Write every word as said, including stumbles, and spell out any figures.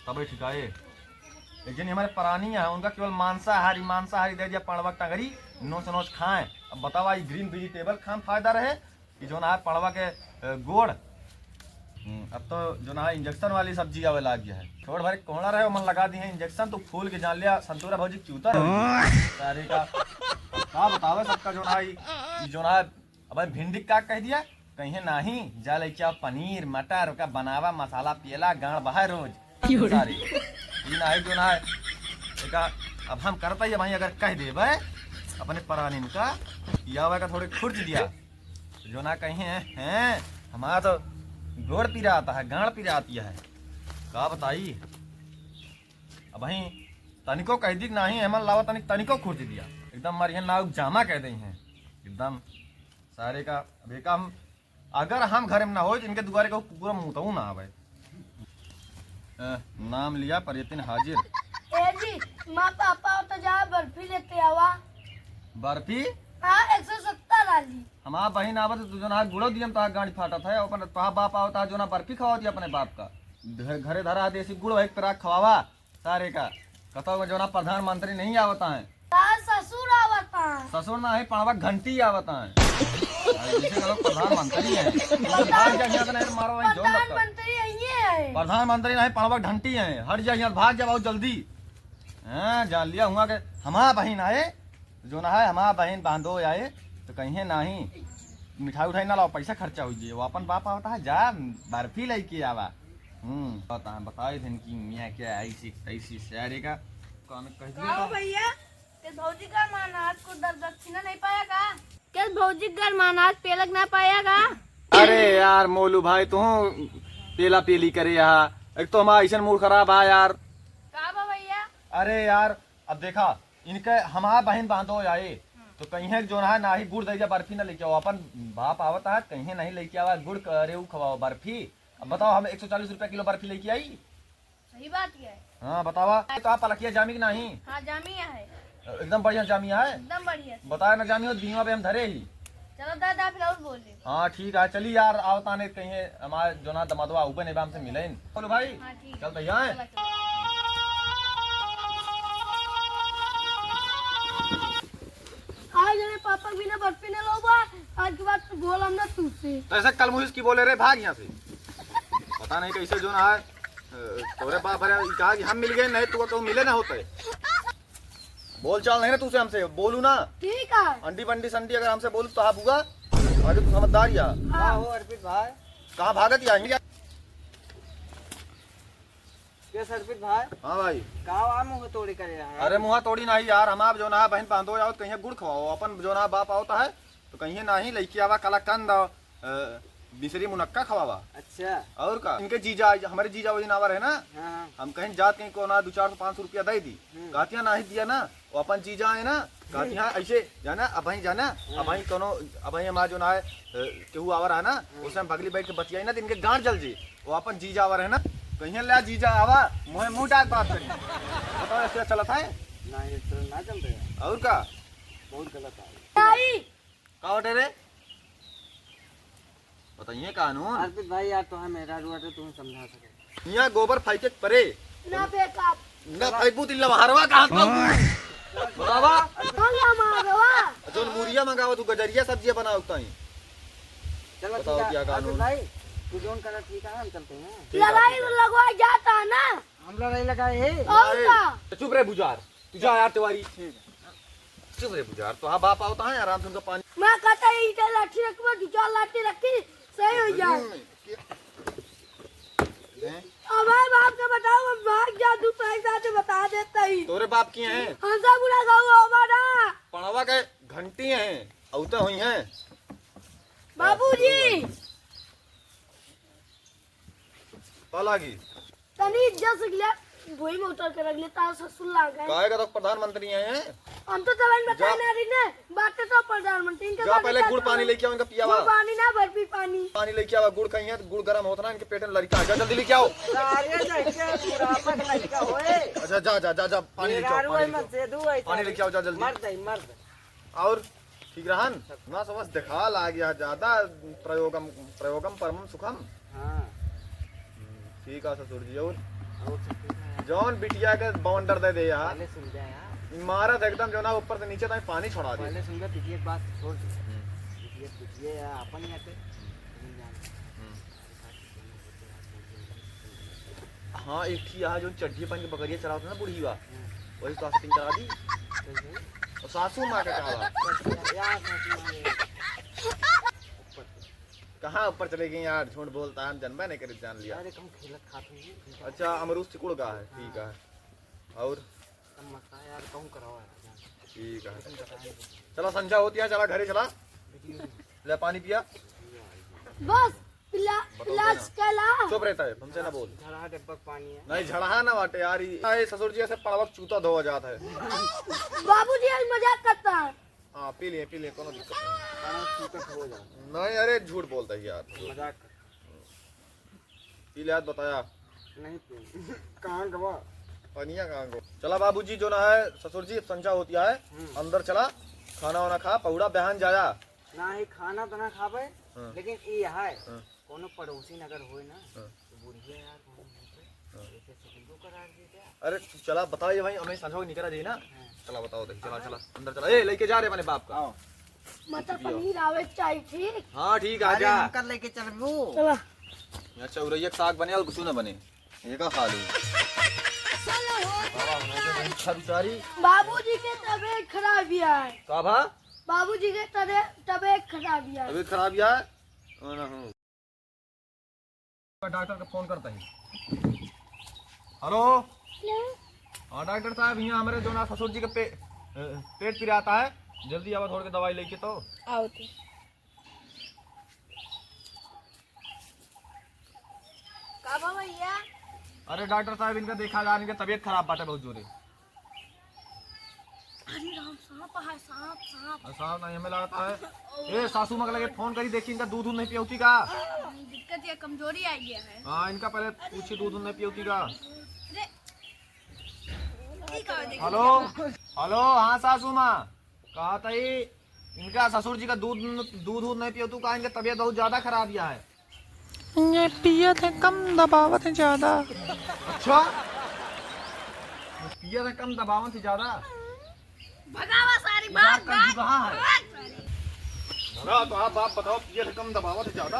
तबे ठिकाए। एक जनी हमारे परानी है, उनका केवल मांसाहारी, मांसाहारी दे दिया, पड़वा के टंगरी, नोच नोच खाएं। अब बतावा, ई green vegetable खान फायदा रहे कि जौन है पड़वा के, अ, गोड़। हम्म, अब तो जौन है injection वाली सब्जी आवे लाग गया है। छोड़ भरे कोहड़ा रहे, ओमन लगा दी है injection, तो फूल के जान लिया संतूरा भौजी चूतर हो गई। सारे का, का बतावे सबका जौन है, ई, ई जौन है, अब भिंडी का कह दिया, कहीं नाही, जा लेके आओ पनीर, मटर, ओका बनावा, मसाला पियला, गाड़ बहाए रोज। सारी, ई नाही जौन है, एका, अब हम करता ही भाई, अगर कह देबे अपने परानिन का, या वह का थोड़े खुर्च दिया, जौन है कहीं है, हैं, हमारा तो गोड़ पिरात है, गाड़ पिरात है, का बताई। अब वहीं तनिको कह दी कि नाही, हेमन लावा तनिक, तनिको खुर्च दिया, एकदम हमारी है नाव जामा कह दे हैं, एकदम सारे का। अब एका हम, अगर हम घर में ना होई, तो इनके दुआरे का कुकुर मुतऊ ना आवे। अ, नाम लिया, पर ये तीन हाजिर। ए जी, माँ पापा हो तो जा बर्फी लेते आवा। बर्फी? हाँ, एक सौ सत्तर वाली। हमार बहिन आवत, तू जौन है गुड़ो दियम, तोहार गांड फाटत है, अपन तोहार बाप आवत है, जौन है बर्फी खवावत है अपने बाप का। घ-, घरे धरा है देसी गुड़, वही पेरा खवावा। सारे का, कतौ में जौन है प्रधानमंत्री नहीं आवत है। का ससुर आवत है? ससुर ना है, पड़वा घंटी आवत है। अरे, जैसे कहो प्रधानमंत्री है। प्रधान-, भाग जा, यहाँ से नहीं तो मारो, वहीं जोन लगता है। प्रधानमंत्री यही है। प्रधानमंत्री नहीं, पड़वा घंटी है। हट जा यहाँ, भाग जा बहुत जल्दी। हाँ, जान लिया हुआ के हमार बहिन आए, जौन है हमार बहिन बांधो आए, तो कहीं नाही, मिठाई उठाई ना लाओ, पैसा खर्चा हो जाए। वो अपन बाप आवत है, जा बर्फी लेके आवा। हम्म, बताए, बताए दिन की मियाँ क्या ऐसी तैसी सारे का, कान कह दिया का था। भैया, के भौजी का मानास को दर दक्षिणा नहीं पाया का? के भौजी का मानास पेलक ना पाया का? अरे यार मोलू भाई, तू पेला पेली करे यहाँ, एक तो हमारा ऐसा मूड खराब है यार। का बा भैया? अरे यार, अब देखा, इनके हमार बहिन बांधो आए, हम्म। तो कहीं है जौन है नाही गुड़ दे दिया, बर्फी ना लेके आओ, अपन बाप आवत है, कहीं नहीं लेके आवा गुड़, करे ऊ खवाओ बर्फी। अब बताओ, हम एक सौ चालीस रुपया किलो बर्फी लेके आई। सही बात है। हाँ, बतावा, तो आप पलकिया जामी कि नाही? हाँ, जामिया है। एकदम बढ़िया जामिया है? एकदम बढ़िया। बताया ना जामी हो, बीमा पे हम धरे ही। चलो दादा, फिर और बोले। हाँ, ठीक है, चली यार, आवताने कहीं हमारे जौन है दमादवा उबे नहीं बा, हमसे मिले। बोलो भाई, हाँ, ठीक। चल भैया, चला, चला। आज मेरे पापा बिना बर्फी ना लाओ बा, आज के बाद तो बोलम ना तुझसे। तो ऐसा कल मुहिस की बोले रे, भाग यहाँ से। पता नहीं कैसे जौन है, अ, तोरे बाप रे, ई कहा कि हम मिल गए, नहीं तू कहूँ मिले ना होते। बोल चाल नहीं ना तुझसे, हमसे बोलू ना। ठीक है। अंडी बंडी संडी अगर हमसे बोलू तो आप हुआ, आगे तू समझदार या। हाँ। का हो अर्पित भाई? कहाँ भागत या? के अर्पित भाई? हाँ भाई। का हुआ मुँह तोड़ी करे रहा है? अरे मुँह तोड़ी नहीं यार, हम आप जौन है बहिन बांधो आओ, कहीं गुड़ खवाओ, अपन जौन है बाप आवत है, तो कहीं नाही लेके आवा कलाकंद, अ, मिसरी मुनक्का खवावा। अच्छा। और का? इनके जीजा, हमारे जीजा वो दिन आवा रहे ना, हाँ, हाँ। हम कहीं जात कहीं को ना दो चार सौ पाँच सौ रुपया दे दी। हम्म। कहतिया नाही दिया ना, वो अपन जीजा है ना, कहतिया ऐसे जाना, अब वहीं जाना, हाँ। अब वहीं कोनो, अब वहीं हमारा जौन है, अ, केहू आवा रहा ना, हाँ। उसे हम बगली बैठ के बतियाई ना, तो इनके गांड जल जी। वो अपन जीजा आवा रहे ना, कहीं ले जीजा आवा, मुँह मुँह डाक बात करी। बताओ, ऐसे चलत है? नहीं, ये तो ना चल रहा है। और का? बहुत गलत है। नहीं। का बाटे रे? बताइए कानून। अर्पित भाई यार, तो है मेरा रुआ तो तुम्हें समझा सके। यहाँ गोबर फेंके के परे। ना फेंका। ना फेंकबू तो लमहरवा कहाँ से पाऊ? बतावा। कौन लमहरवा? जौन मुरिया मंगावा तू गजरिया सब्जियां बनाओ ताई। चलो बताओ ठीक है, क्या अर्पित कानून? भाई, तू जौन करा ठीक है, हम चलते हैं। ठीक है, लड़ाई ठीक है। लगवा जाता ना। हम लड़ाई लगाए हैं। और नहीं। का? तो चुप रहे बुजार। तू जा यार तिवारी। ठीक है। चुप रे बुजार, तो हाँ बाप आवत है, आराम से उनका पानी। मैं कहता है, ईटा लाठी रखबा, दो चार लाठी रखी, सही हो जाए। हैं? अब भाई बाप के बताओ, हम भाग जा, तू पैसा से बता देता ही। तोरे बाप की हैं? हमसे बुरा गाँव हमारा। पड़वा के घंटी हैं, औते हुई हैं। बाबूजी। पालागी। तनी इज्जत से गिला, भुई में उतर के रख ले, तार ससुर लाग गए। काहे का तो प्रधानमंत्री आए हैं? हम तो तवन जा। बताए ना रही ने, बातें तो प्रधानमंत्री इनके जा बारे पहले में गुड़ करते पानी हैं। लेके आओ, इनका पियावा। गुड़ पानी ना, बर्फी पानी। पानी लेके आओ, गुड़ कहीं है, गुड़ गरम होता ना, इनके पेट में लड़का आ गया, जल्दी लेके आओ। सारे लड़के बुढ़ापा के लड़का होए। अच्छा, जा, जा, जा, जा, पानी लेके आओ, मेहरारू पानी है, लेके आओ। मत दे दू ऐसा। पानी लेके आओ, जा जल्दी। मर जाई, मर जाई। और ठीक रहन? ना समझ देखा लाग या ज्यादा प्रयोगम, प्रयोगम परमम सुखम। हाँ। हम्म, ठीक है ससुर जी, और? और सब ठीक है। जौन बिटिया के बवंडर दे दे यार। पहले सुन जा यार। मारत एकदम जो ना ऊपर से नीचे तक पानी छोड़ा दे। पहले सुन जा, बिटिया के बात छोड़ दे। हम्म। बिटिया, बिटिया यार, अपन ही आते। हम्म। हाँ, एक ठी यहाँ जो चड्ढी पहन के बकरिया चरावत है ना बुढ़ीवा, हम्म। वही तो setting करा दी। सही, सही। और सासू माँ का कहा? यार, सासू माँ ये। ऊपर। कहाँ ऊपर चले गई यार, झूठ बोलता है, हम जनबे नहीं करे, जान लिया। अरे, कहूँ खेलत खात होंगे, ठीक है। अच्छा, अमरूद सिकुड़ गया है, ठीक है। और? सब मस्त है यार, कहूँ कराओ यार, जान। ठीक है। लेकिन बताएं तो। चला, संझा होती है, चला घरे चला। वीडियो। ले पानी पिया। बस, पिला, बताओ पिला भैया। चला। चुप रहता है, हमसे ना बोल। झड़हा डब्बा के पानी है। नहीं, झड़हा ना बाटे यार, ई, ए, ससुर जी ऐसे पड़वा के चूता धोवा जात है। बाबूजी आज मजाक करता है। हाँ, पी लिए, पी लिए, कोनो दिक्कत नहीं। खाना सूखा हो जा। नहीं, अरे झूठ बोलता है यार। मजाक कर। पी ले, आज बताया। नहीं पी। कहाँ गवा? पनिया कहाँ गवा? चला बाबूजी, जो ना है, ससुर जी, संझा होती है, हम्म। अंदर चला, खाना वाना खा, पहुड़ा बिहान जाया। ना ही खाना तो ना खाबे, हाँ। लेकिन ई है, हाँ। कोनो पड़ोसी न अगर होए ना, हाँ। तो बुढ़िया यार, कोनो होते, हाँ। ऐसे setting को करा दे क्या? अरे, तू चला, बताओ ये भाई, हमें संझा को निकरा जाई ना। हाँ। चला, बताओ, देख, चला, हाँ। चला, अंदर चला। ए, लेके जा रे अपने बाप का। आओ। मटर पनीर आवे के चाही, ठीक? हाँ, ठीक, आ अरे, जा। हमका लेके चलबू। चला। यहाँ चौरैया के साग बने और कुछ ना बने। ये का खा लू? बाबा, उन्हें तो नहीं खा बेचारी। बाबूजी के तबीयत खराब ही है। का भा? बाबूजी के तबे-, तबीयत खराब ही है। तबीयत खराब ही है? ओ ना हो। डॉक्टर का फोन करता है। हेलो। हेलो। हाँ डॉक्टर साहब, यहाँ हमारे जो ना ससुर जी के पे-, अ, पेट पिराता है, जल्दी आवा, दौड़ के दवाई लेके तो। आओ थे। का बा भैया? अरे डॉक्टर साहब, इनका देखा जा, इनका तबीयत खराब बाटे बहुत जोरे। अरे राम, सांप है, सांप, सांप। अरे सांप नहीं, हमें लगता है। ए, सासू माँ के लगे फोन करी, देखी इनका दूध, दूध नहीं पियौती का? दिक्कत या कमजोरी आ गया है। हाँ, इनका पहले पूछी, दूध, दूध नहीं पियौती का? अरे, ठीक है, देखिए। हेलो, हेलो, हाँ सासू माँ, कहा था ये, इनका ससुर जी का दूध, दूध, दूध नहीं पियौतू का? इनका तबीयत बहुत ज्यादा खराब या है। ये पियत है कम, दबावत है ज्यादा। अच्छा, पियत है कम, दबावत है ज्यादा। भगावा सारी, भाग, भाग, भाग, भाग सारी। भगा तो आप, आप बताओ, पियत है कम, दबावत है ज्यादा।